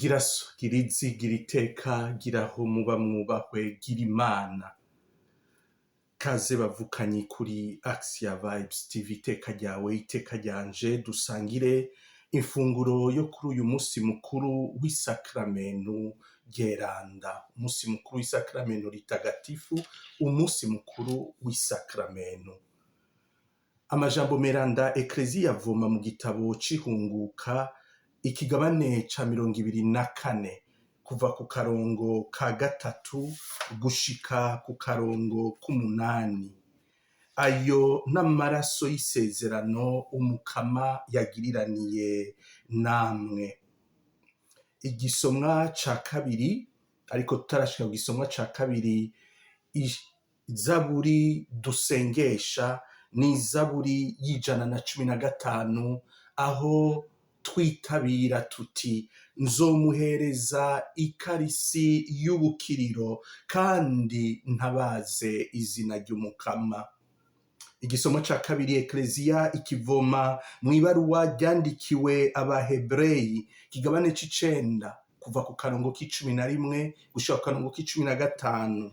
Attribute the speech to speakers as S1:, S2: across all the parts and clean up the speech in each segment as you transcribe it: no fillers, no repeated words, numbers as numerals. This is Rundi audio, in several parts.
S1: Gira so, gira izi, gira iteka, gira aho muba mwubahwe, gira Imana. Kaze bavukanyi kuri Axia Vibes TV, iteka ryawe, iteka ryanje, dusangire imfunguro yo kuri uyu musi mukuru w'isakramenu ryeranda, umusi mukuru w'isakramenu ritagatifu, umusi mukuru w'isakramenu. Amajambo meranda Ekleziya avoma mu gitabo c'ihunguka, ikigabane ca 24, kuva ku karongo ka gatatu gushika ku karongo k'umunani. Ayo n'amaraso y'isezerano Umukama yagiriraniye namwe. Igisomwa ca kabiri, ariko tutarashika ku gisomwa ca kabiri, izaburi dusengesha ni izaburi y'115, aho twitabira tuti: nzomuhereza ikarisi y'ubukiriro kandi ntabaze izina ry'Umukama. Igisomo ca kabiri Ekleziya ikivoma mw'ibaruwa ryandikiwe Abahebureyi, ikigabane c'icenda, kuva ku karongo k'11 gushika ku karongo k'15.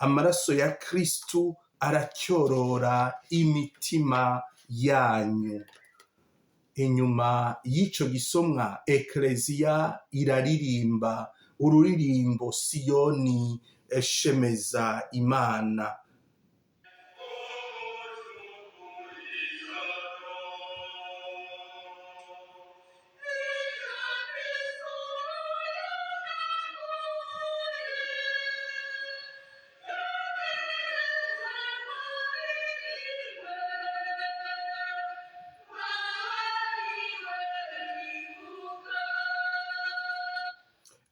S1: Amaraso ya Kristu aracyorora imitima yanyu. Inyuma y'ico gisomwa Ekleziya iraririmba ururirimbo Siyoni shemeza Imana.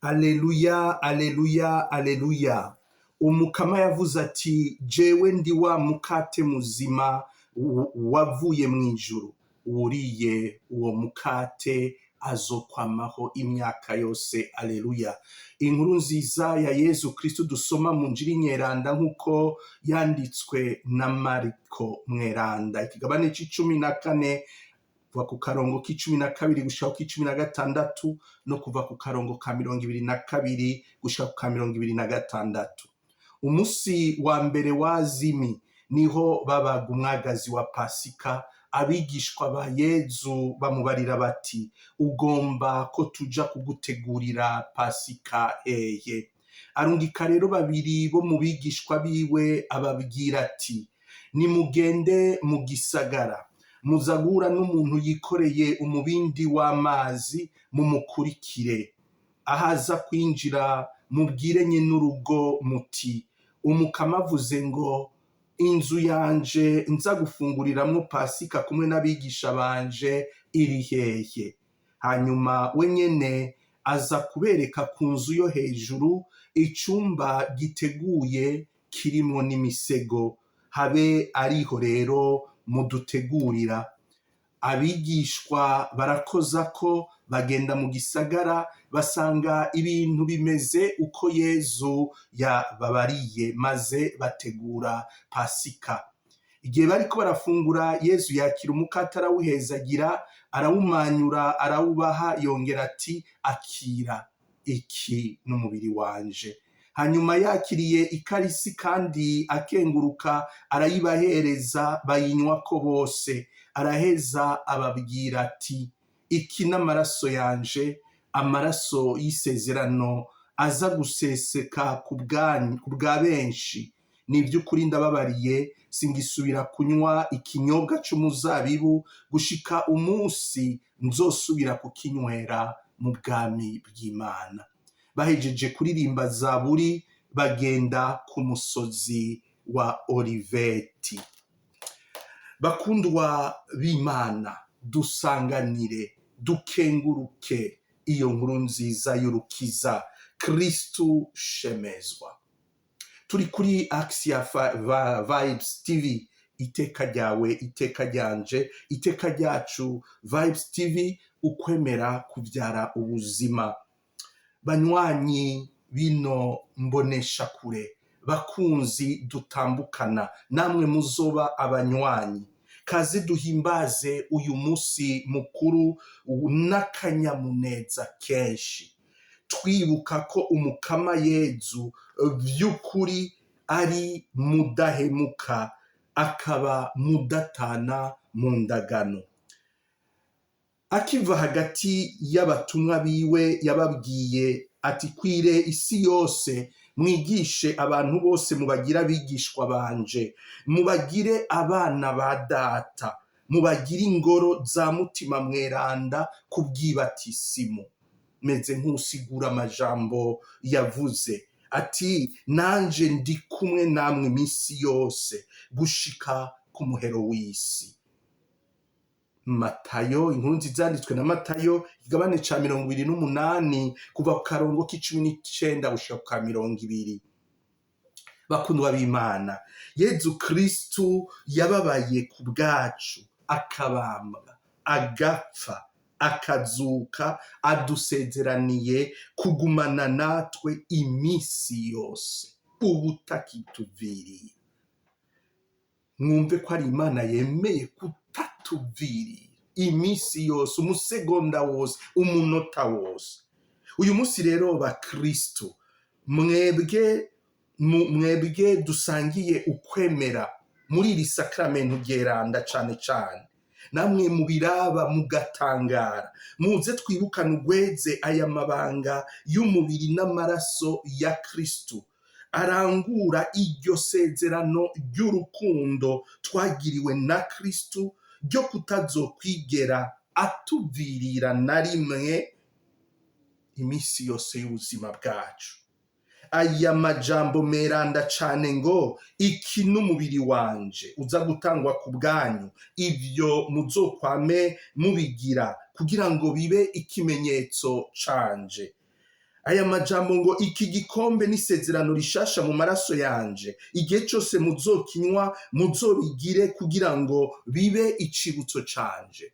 S1: Alleluya, alleluya, alleluya. Umukama yavuze ati: jewe ndi wa mukate muzima wavuye mw'ijuru, uwuriye uwo mukate azokwamaho imyaka yose. Alleluya. Inkuru nziza ya Yezu Kristu dusoma mu Njiri Nyeranda nk'uko yanditswe na Mariko Mweranda, ikigabane c'14, kuva ku karongo k'12 gushika ku k'16, no kuva ku karongo ka 22 gushika ku ka 26. Umusi wa mbere wa zimi niho babaga umwagazi wa Pasika. Abigishwa ba Yezu bamubarira bati: ugomba ko tuja kugutegurira Pasika hehe? Arungika rero babiri bo mu bigishwa biwe, ababwira ati: nimugende mu gisagara, muza guhura n'umuntu yikoreye umubindi w'amazi, mumukurikire. Ahaza kwinjira, mubwire nyenurugo muti: Umukama avuze ngo inzu yanje nza gufunguriramwo Pasika kumwe n'abigisha banje iri hehe? Hanyuma we nyene aza kubereka ku nzu yo hejuru icumba giteguye kirimwo n'imisego, habe ariho rero mudutegurira. Abigishwa barakoza ko bagenda mu gisagara, basanga ibintu bimeze uko Yezu yababariye, maze bategura Pasika. Igihe bariko barafungura, Yezu yakira umukate, arawuhezagira, arawumanyura, arawubaha, yongera ati: akira, iki n'umubiri wanje. Hanyuma yakiriye ikarisi kandi akenguruka, arayibahereza, bayinywako bose. Araheza ababwira ati: iki n'amaraso yanje, amaraso y'isezerano aza guseseka ku bwa benshi. Ni iby'ukuri ndababariye, singisubira kunywa ikinyobwa c'umuzabibu gushika umunsi nzosubira kukinywera mu bwami bw'Imana. Bahejeje kuririmba zaburi, bagenda ku musozi wa Oliveti. Bakundwa b'Imana, dusanganire, dukenguruke iyo nkuru nziza y'urukiza Kristu shemezwa. Turi kuri Axia Vibes TV, iteka ryawe, iteka ryanje, iteka ryacu. Vibes TV, ukwemera kubyara ubuzima. Banywanyi bino mbonesha kure, bakunzi dutambukana, namwe muzoba abanywanyi, kaze duhimbaze uyu musi mukuru n'akanyamuneza kenshi. Twibuka ko Umukama Yezu vy'ukuri ari mudahemuka, akaba mudatana mu ndagano. Akiva hagati y'abatumwa biwe yababwiye ati: "Kwire isi yose, mwigishe abantu bose, mubagire abigishwa banje, mubagire abana ba Data, mubagire ingoro za Mutima Mweranda kubw'ibatisimu." Meze nk'usigura amajambo yavuze ati: "Nanje ndi kumwe namwe iminsi yose gushika ku muhero w'isi." Matayo, inkuru nziza yanditswe na Matayo, igabane ca 28, kuva ku karongo k'19 gushika ku ka 20. Bakundwa b'Imana, Yezu Kristu yababaye ku bwacu, akabambwa, agapfa, akazuka, adusezeraniye kugumana natwe iminsi yose ubutakituviriye. Mwumve ko ari Imana yemeye kutatuvirira iminsi yose, umusegonda wose, umunota wose. Uyu munsi rero, bakristo mwebwe, mwebwe dusangiye ukwemera muri iri sakramentu ryeranda, cane cane namwe mubiraba mugatangara, muze twibukane ugweze aya mabanga y'umubiri n'amaraso ya Kristu arangura iryo sezerano ry'urukundo twagiriwe na Kristu ryo kutazokwigera atuvirira na rimwe iminsi yose y'ubuzima bwacu. Aya majambo meranda cane ngo: "Iki n'umubiri wanje uza gutangwa ku bwanyu, ivyo muzokwame mubigira kugira ngo bibe ikimenyetso canje." Aya majambo ngo: "Iki gikombe n'isezerano rishasha mu maraso yanje, igihe cose muzokinywa muzobigire kugira ngo bibe icibutso canje."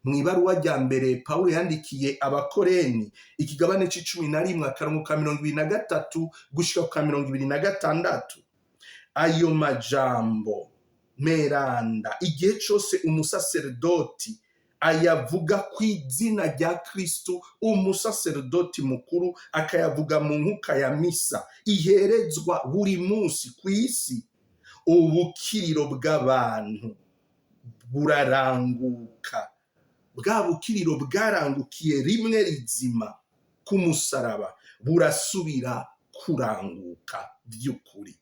S1: Mu ibaruwa rya mbere Pawulo yandikiye Abakoreni, ikigabane c'11, akarongo ka 23 gushika ku ka 26, ayo majambo meranda, igihe cose umusaseredoti ayavuga ku izina rya Kristu umusaseredoti mukuru, akayavuga mu nkuka ya misa iherezwa buri munsi ku isi, ubukiriro bw'abantu buraranguka. Bwa bukiriro bwarangukiye rimwe rizima ku musaraba burasubira kuranguka by'ukuri.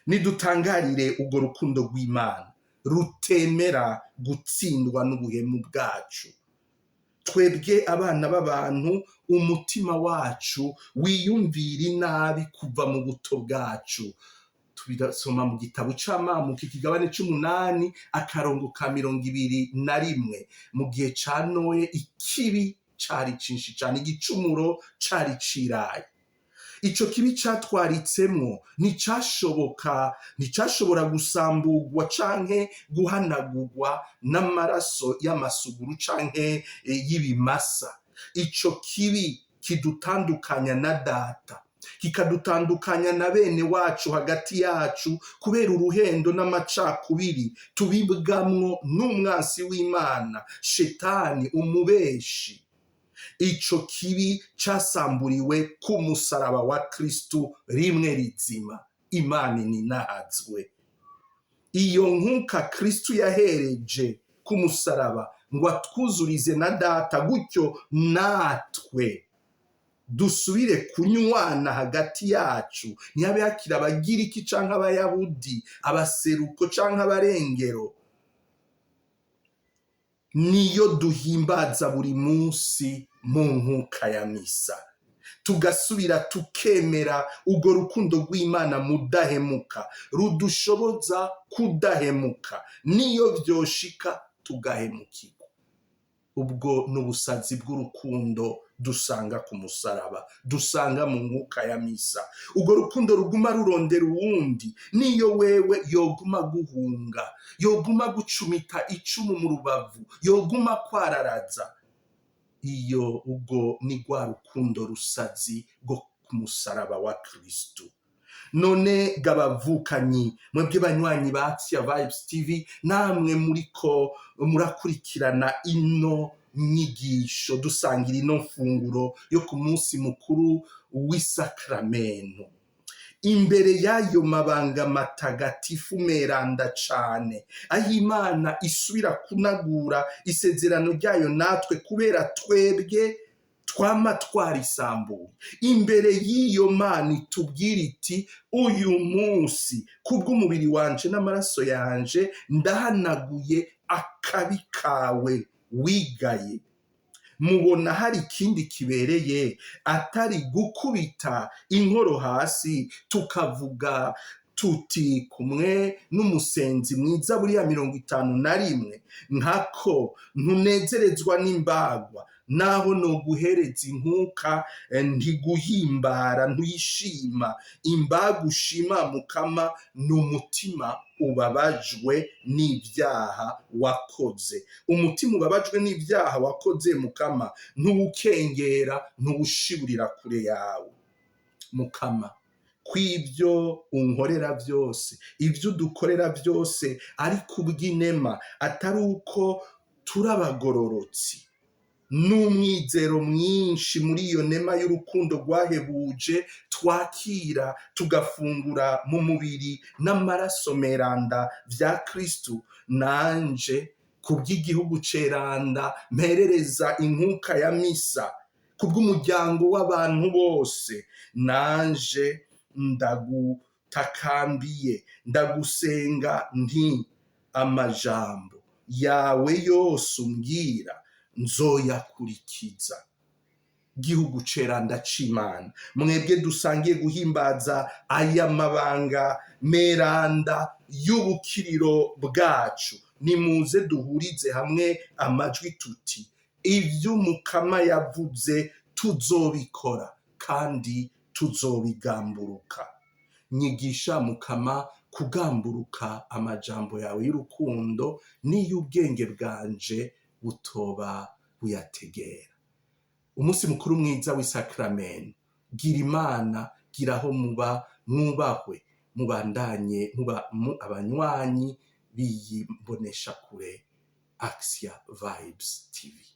S1: Nidutangarire urwo rukundo rw'Imana rutemera gutsindwa n'ubuhemu bwacu, twebwe abana b'abantu, umutima wacu wiyumvira inabi kuva mu buto bwacu. Tubirasoma mu gitabo c'Amamuko, ikigabane c'8, akarongo ka 21. Mu gihe ca Noye ikibi cari cinshi cane, igicumuro cari ciraye. Ico kibi catwaritsemwo nticashoboka, nticashobora gusamburwa canke guhanagurwa n'amaraso y'amasuguru canke y'ibimasa. Ico kibi kidutandukanya na Data, kikadutandukanya na bene wacu hagati yacu, kubera uruhendo n'amacakubiri tubibwamwo n'umwansi w'Imana, Shetani umubeshi. Ico kibi casamburiwe ku musaraba wa Kristu rimwe rizima. Imana ininahazwe. Iyo nkuka Kristu yahereje ku musaraba ngo atwuzurize na Data, gutyo natwe dusubire kunywana hagati yacu, ntihabe hakiri Abagiriki canke Abayahudi, abaseruko canke abarengero, niyo duhimbaza buri munsi mu nkuka ya misa, tugasubira tukemera urwo rukundo rw'Imana mudahemuka rudushoboza kudahemuka niyo vyoshika tugahemukirwa. Ubwo ni ubusazi bw'urukundo dusanga ku musaraba, dusanga mu nkuka ya misa. Urwo rukundo ruguma rurondera uwundi niyo wewe yoguma guhunga, yoguma gucumita icumu mu rubavu, yoguma kwararaza. Iyo ubwo ni rwa rukundo rusazi rwo ku musaraba wa Kristu. None gabavukanyi, mwebwe banywanyi ba Axia Vibes TV, namwe muriko murakurikirana ino nyigisho, dusangira ino mfunguro yo ku munsi mukuru w'isakramento, imbere y'ayo mabanga matagatifu meranda cane, aho Imana isubira kunagura isezerano ryayo natwe kubera twebwe twama twarisambuye, imbere y'iyo Mana itubwira iti: uyu munsi kubw'umubiri wanje n'amaraso yanje ndahanaguye akabi kawe wigaye. Mubona hari ikindi kibereye atari gukubita inkoro hasi tukavuga tuti kumwe n'umusenzi mwiza buriya 51: nkako ntunezerezwa n'imbagwa, naho noguhereza inkuka ntiguhimbara, ntuyishima. Imbaga ushima, Mukama, ni umutima ubabajwe n'ibyaha wakoze. Umutima ubabajwe n'ibyaha wakoze, Mukama, ntuwukengera, ntuwushiburira kure yawe. Mukama, kw'ibyo unkorera byose, ibyo udukorera byose ari kubw'inema, atari uko turabagororotsi, n'umwizero mwinshi muri iyo nema y'urukundo rwahebuje twakira tugafungura mu mubiri n'amaraso meranda vya Kristu, nanje kubw'igihugu ceranda mperereza inkuka ya misa, kubw'umuryango w'abantu bose, nanje ndagutakambiye, ndagusenga nti: amajambo yawe yose umbwira nzoyakurikiza. Gihugu ceranda c'Imana, mwebwe dusangiye guhimbaza aya mabanga meranda y'ubukiriro bwacu, nimuze duhurize hamwe amajwi tuti: ivyo Umukama yavuze tuzobikora kandi tuzobigamburuka. Nyigisha, Mukama, kugamburuka amajambo yawe y'urukundo n'iy'ubwenge bwanje butoba buyategera. Umunsi mukuru mwiza w'isakramento. Gira Imana, gira aho muba, mwubahwe, mubandanye muba mu abanywanyi b'iyi mboneshakure Axia Vibes TV.